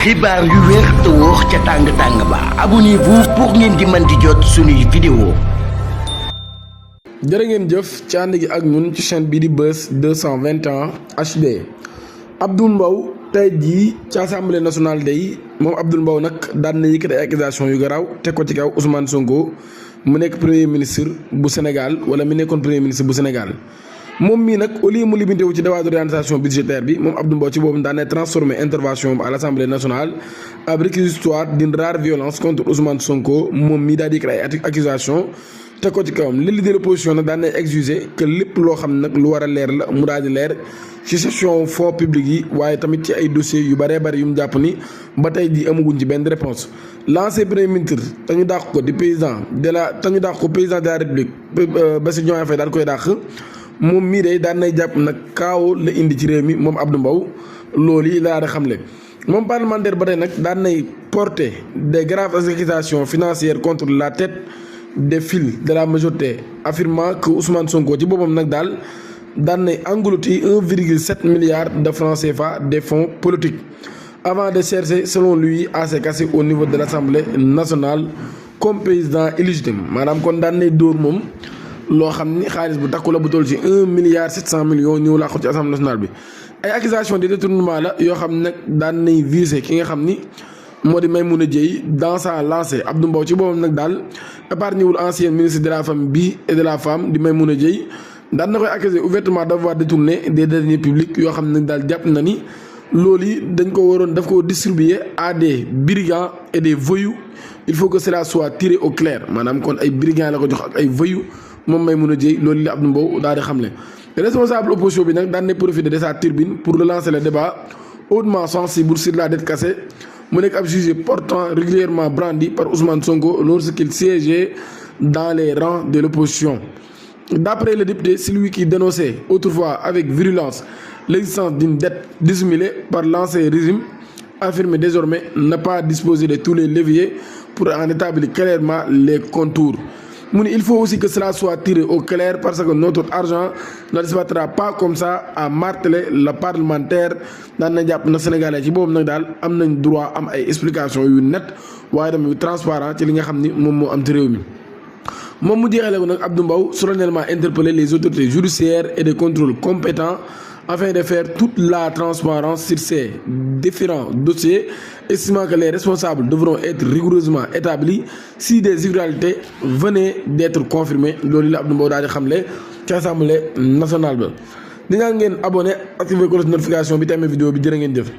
xibaar yu wér te wóor ca tàng-tàng ba abonnez-vous pour ngeen di mën di jot suñuy vidéo. jërë ngeen jëf ci ànd gi ak ñun ci chaîne bii di Buzz 221 HD. Abdoul Mbow tey jii ci assemblée nationale day moom Abdoul Mbow nag daan na yëkkati ay accusation yu garaaw teg ko ci kaw Ousmane Sonko mu nekk premier ministre bu Sénégal wala mi nekkoon premier ministre bu Sénégal. moom mii nag au lieu mu limité wu ci débat d'orientation budgétaire bi moom Abdoul Mbow ci boobu daan na transformé intervention à l'Assemblée nationale ab réquisitoire d'une rare violence contre Ousmane Sonko moom mii daal di yëkkati ay accusation teg ko ci kawam li leader de l'opposition nag daan na exiger que lépp loo xam nag lu war a leer la mu daal di leer ci gestion fonds publics yi waaye tamit ci ay dossiers yu bëree bëri yu mu jàpp ni ba tey jii amaguñ ci benn réponse l'ancien premier ministre te ñu dàq ko di président de la République Bassirou Diomaye Faye daal koy dàq moom mii day daan nay jàpp nag kaaw la indi ci réew mi moom Abdoul Mbow loolu yi laa da xamle moom parlementaire ba tey nag daan nay porter des graves accusations financières contre la tête de file de la majorité affirmant que Ousmane Sonko ci boppam nag daal daan nay englouti 1,7 milliard de francs CFA des fonds politiques avant de chercher selon lui à se casser au niveau de l'Assemblée nationale comme président illégitime maanaam kon daan nay dóor moom loo xam ni xaalis bu takku la bu toll ci 1,7 milliard ñëw laa ko ci assemblée nationale bi ay accusation de détournement la yoo xam ne nag daan nay visé ki nga xam ni moo di Maïmouna Dièye dans sa lancée Abdoul Mbow ci boppam nag daal épargné wul ancien ministre de la famille bi et de la femme di Maïmouna Dièye daan na koy accusé ouvertement d'avoir détourné des deniers publics yoo xam ne nag daal jàpp na ni loolu yi dañ ko waroon daf ko distribuer à des brigands et des voyous il faut que cela soit tiré au clair maanaam kon ay brigands la ko jox ak ay voyous moom Maïmouna Dièye loolu la Abdoul Mbow daal di xamle responsable opposition bi nag daan na profiter de sa tribune pour relancer le débat hautement sensible sur la dette cassée mu nekk ab sujet portant régulièrement brandi par Ousmane Sonko lorsqu'il siégeait dans les rangs de l'opposition. D'après le député, celui qui dénonçait autrefois avec virulence l'existence d'une dette dissimulée par l'ancien régime affirme désormais ne pas disposer de tous les leviers pour en établir clairement les contours. Il faut aussi que cela soit tiré au clair parce que notre argent ne disparaîtra pas comme ça à marteler le parlementaire daan na jàpp na Sénégalais ci boobu nag daal am nañ droit am ay explications yu net waaye tamit yu transparent ci li nga xam ni moom moo am ci réew mi. moom mu jeexale ko nag Abdoul Mbow solennellement interpellé les autorités judiciaires et de contrôle compétents afin de faire toute la transparence sur ces différents dossiers, estimant que les responsables devront être rigoureusement établis si des irrégularités venaient d'être confirmées loolu la Abdoul Mbow daal di xamle ci Assemblée nationale ba. di ñaan ngeen abonné activer cloche de notification bi tamit vidéo bi jërë ngeen jëf.